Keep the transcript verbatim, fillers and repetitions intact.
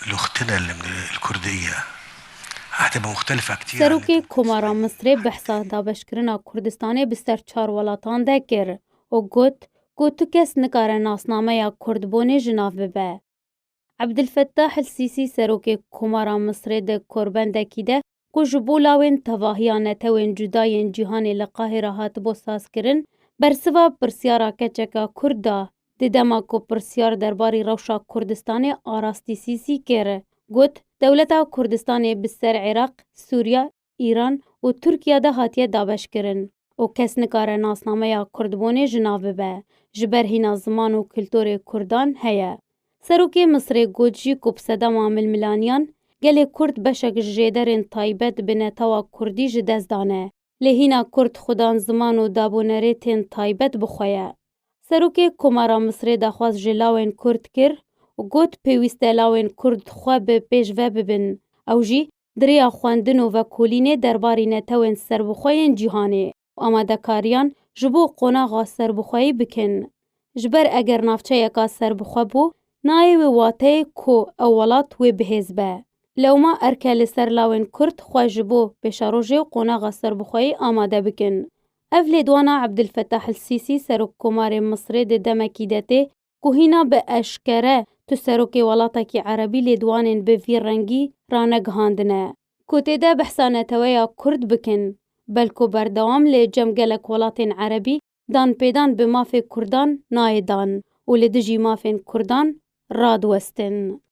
لوختنا الكردية حتى بمختلف كتير Serokê Komara Misrê behsa dabeşkirina Kurdistanê bi ser çar welatan de kir û got ku tu kes nikare nasnameya Kurdbûnê ji nav bibe. Ebdilfettah El Sîsî, serokê Komara Misrê, di korbendekî de ku ji bo lawên tevahiya netewên cuda yên cîhanê li Qahîra hatibû sazkirin, bersiva pirsyara keçeka Kurd da. Di dema ku pirsyar derbarî rewşa Kurdistanê a rastî Sîsî kir, got, dewleta Kurdistanê bi ser Iraq, Sûriya, Îran û Tirkiye de hatiye dabeşkirin û kes nikare nasnameya Kurdbûnê ji nav bibe, ji ber hîna ziman û kulturê Kurdan heye. Serokê Misrê got jî ku bi sedema milmilaniyan gelê Kurd beşek ji jêderên taybet bi netewa Kurdî ji dest dane. Lê hîna Kurd xudan ziman û dabûnerêtên taybet bi xwe ye. Serokê Komara Misrê daxwaz ji lawên Kurd kir û got pêwîst e lawên Kurd xwe bi pêş ve bibin. Ew jî di rêya xwendin û vekolînê derbarî netewên serbixwe yên cîhanê û amadekariyan ji bo qonaxa serbixweyî bikin. Ji ber eger navçeyeka serbixwe bû, nayê wê wateyê ku ew welat wê bihêz be. Lewma erk e li ser lawên Kurd xwe ji bo pêşerojê û qonaxa serbixweyî amade bikin. Ev lêdwana Ebdilfetah El Sîsî, serokkomarê Misrê, di demekî de tê ku hîna bi eşkere tu serokê welatekî erebî lêdwanên bi vî rengî ranegihandine ku tê de behsa neteweya Kurd bikin, belku berdewam li cem gelek welatên erebî danpêdan bi mafê Kurdan nayê dan û li dijî mafên Kurdan radiwestin.